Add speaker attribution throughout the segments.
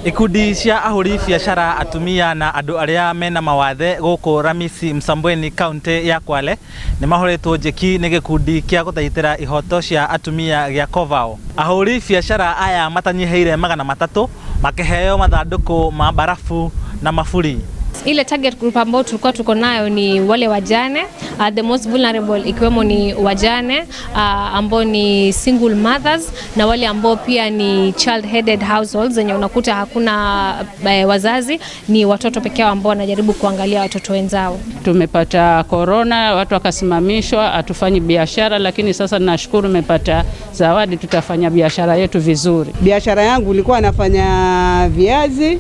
Speaker 1: Ikundi cia ahũri biacara, atumia na andũ arĩa mena mawathe gũkũ Ramisi Msambweni, kaunti ya Kwale, nĩ mahũrĩtwo njeki nĩ gĩkundi kĩa gũthaitĩra ihoto cia atumia gĩa Kovao. Ahũri biacara aya matanyihĩire 300 makĩheo mathandũkũ ma barafu na maburi.
Speaker 2: Ile target group ambao tulikuwa tuko nayo ni wale wajane, the most vulnerable, ikiwemo ni wajane ambao ni single mothers na wale ambao pia ni child headed households, zenye unakuta hakuna wazazi, ni watoto pekee ambao wanajaribu kuangalia watoto wenzao.
Speaker 3: Tumepata korona, watu wakasimamishwa, hatufanyi biashara, lakini sasa nashukuru nimepata zawadi, tutafanya biashara yetu vizuri.
Speaker 4: Biashara yangu ilikuwa nafanya viazi,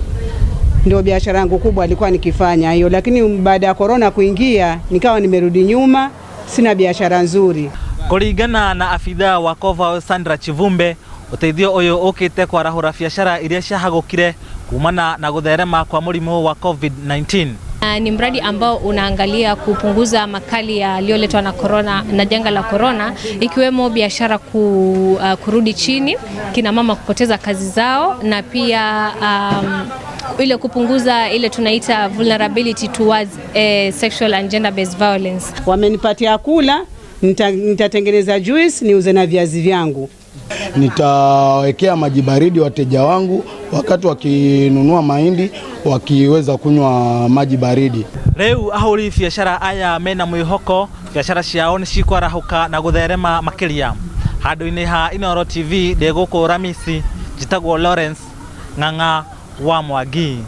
Speaker 4: ndio biashara yangu kubwa alikuwa nikifanya hiyo, lakini baada ya korona kuingia nikawa nimerudi nyuma, sina biashara nzuri.
Speaker 1: Kũringana na abithaa wa Kovao Sandra Chivumbe, ũteithio ũyũ ũkĩte kwarahũra biacara iria ciahagũkire kumana na gũtherema kwa mũrimũ wa COVID-19.
Speaker 2: Ni mradi ambao unaangalia kupunguza makali yaliyoletwa na corona na janga la corona, ikiwemo biashara kurudi chini, kina mama kupoteza kazi zao na pia ile kupunguza ile tunaita vulnerability towards sexual and gender based violence.
Speaker 4: Wamenipatia kula, nitatengeneza juice niuze na viazi vyangu.
Speaker 5: Nitawekea maji baridi wateja wangu wakati wakinunua mahindi, wakiweza kunywa maji baridi.
Speaker 1: Rĩu ahũri biacara aya mena mwĩhoko biacara ciao nĩ cikwarahũka na gũtherema makĩria. Handũ-inĩ ha Inooro TV, ndĩ gũkũ Ramisi, njĩtagwo Lawrence Ng'ang'a wa Mwangi.